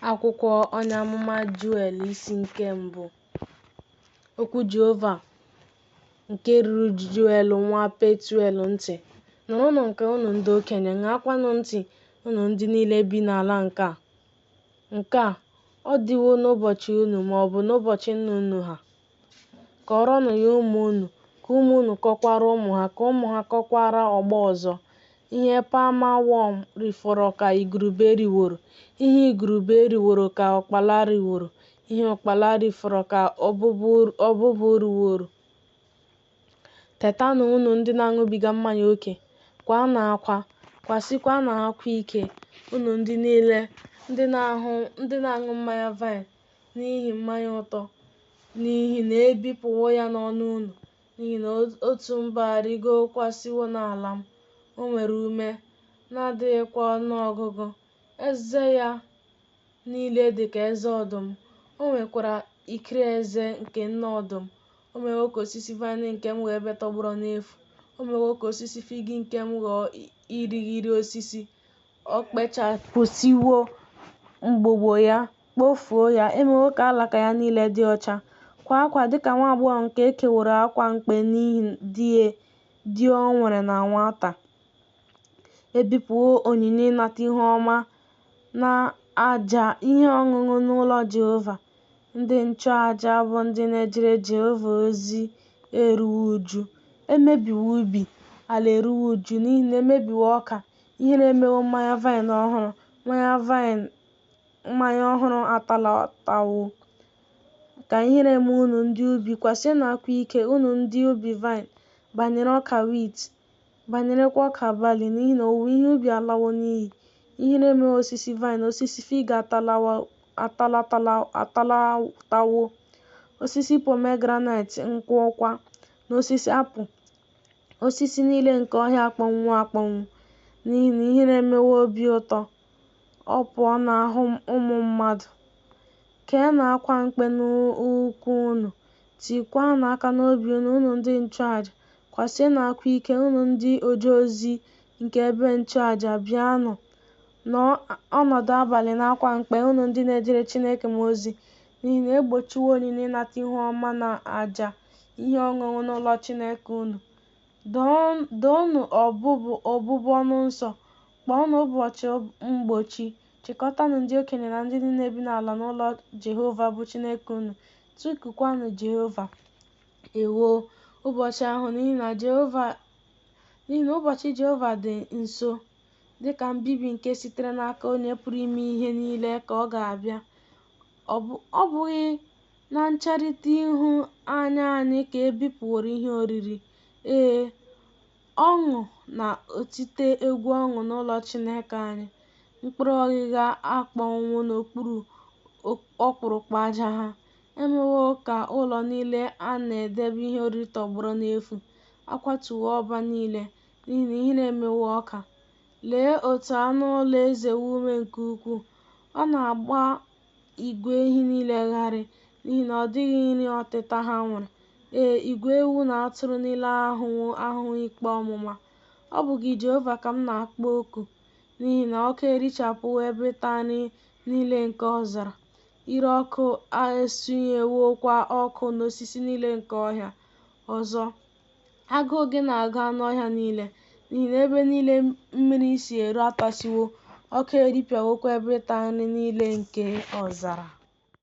Akwụkwọ onye amụma Juel isi nke mbụ. Okwu Jehova nke ruru Juel nwa Petuel ntị. Nụrụnụ nke a, unu ndị okenye, ṅaakwanụ ntị, unu ndị niile bi n'ala nke a. Nke a, ọ dịwo n'ụbọchị unu, ma ọ bụ n'ụbọchị nna unu ha? Kọọrọnụ ya ụmụ unu, ka ụmụ unu kọkwara ụmụ ha, ka ụmụ ha kọkwara ọgbọ ọzọ. Ihe palmer worm rifọrọ ka igurube riworo, ihe igurube riworo ka ụkpala riworo, ihe ụkpala rifọrọ ka ọbụbụ riworo. Tetanụ unu ndị na-aṅụbiga mmanya oke, kwaanụ akwa, kwasiekwanụ akwa ike, unu ndị niile ndị na-aṅụ mmanya vaịn n'ihi mmanya ụtọ, n'ihi na e bipụwo ya n'ọnụ unu, n'ihi na otu mba arịgokwasịwo n'ala m, o nwere ume, na-adịghịkwa ọnụọgụgụ, eze ya niile dị ka eze ọdụm, o nwekwara ikiri eze nke nne ọdụm. O mewo ka osisi vaịn nke m ghọọ ebe tọgbọrọ n'efu, o mewo ka osisi fig nke m ghọọ irighiri osisi, o kpechapụsịwo mgbọgbọ ya, kpofuo ya, emewo ka alaka ya niile dị ọcha. Kwaa akwa dịka nwa agbọghọ nke e keworo akwa mkpe n'ihi di o nwere na nwata. E bipụwo onyinye ịnata ihu ọma na àjà ihe ọṅụṅụ n'ụlọ Jehova. Ndị nchụàjà bụ ndị na-ejere Jehova ozi eruwo uju. E mebiwo ubi, ala eruwo uju n'ihi na e mebiwo ọka, ihere emewo mmanya vaịn ọhụrụ, mmanya ọhụrụ atalatawo. Ka ihere mee unu ndị ubi, kwasienụ akwa ike, unu ndị ubi vaịn, banyere ọka wit, banyerekwa ọka bali, n'ihi na owuwe ihe ubi alawo n'iyi. Ihere emewo osisi vaịn, osisi fig atalatawo, osisi pomegranet nkwụ kwa, na osisi apụl, osisi niile nke ọhịa akpọnwụwo akpọnwụ, n'ihi na ihere emewo obi ụtọ, ọ pụọ n'ahụ ụmụ mmadụ. Keenụ akwa mkpe n'ukwu unu, tikwanụ aka n'obi unu, unu ndị nchụàjà, kwasienụ akwa ike, unu ndị oje ozi nke ebe nchụàjà, bịanụ, nọọ ọnọdụ abalị n'akwa mkpe, unu ndị na-ejere Chineke m ozi, n'ihi na e gbochiwo onyinye ịnata ihu ọma na àjà ihe ọṅụṅụ n'ụlọ Chineke unu. Doonụ obubu ọnụ nsọ, kpọọnụ ụbọchị mgbochi, chịkọtaanụ ndị okenye na ndị niile bi n'ala n'ụlọ Jehova bụ Chineke unu, tikukwanụ Jehova. Ewoo, ụbọchị ahụ, n'ihi na ụbọchị Jehova dị nso, dịka mbibi nke sitere n'aka Onye pụrụ ime ihe niile ka ọ ga-abịa. Ọ bụghị na ncherịta ihu anya anyị ka e bipụworo ihe oriri, ee, ọṅụ na otite egwu ọṅụ n'ụlọ Chineke anyị. Mkpụrụ ọghịgha akpọnwụwo n'okpuru ọkpụrụkpụ aja ha. E mewo ka ụlọ niile a na-edebe ihe oriri tọgbọrọ n'efu, a kwatuwo ọba niile, n'ihi na ihere emewo ọka. Lee otu anụ ụlọ ezewo ume nke ukwuu! Ọ na-agba igwe ehi niile gharịị, n'ihi na ọ dịghị nri ọtịta ha nwere. Ee, igwe ewu na atụrụ niile ahụwo ahụhụ ikpe ọmụma. Ọ bụ gị, Jehova, ka m na-akpọ oku, n'ihi na ọkụ erichapụwo ebe ịta nri niile nke ọzara, ire ọkụ esunyewokwa ọkụ n'osisi niile nke ọhịa. Ọzọ, agụụ gị na-agụ anụ ọhịa niile, n'ihi na ebe niile mmiri si eru atasiwo, ọkụ eripịawokwa ebe ịta nri niile nke ọzara.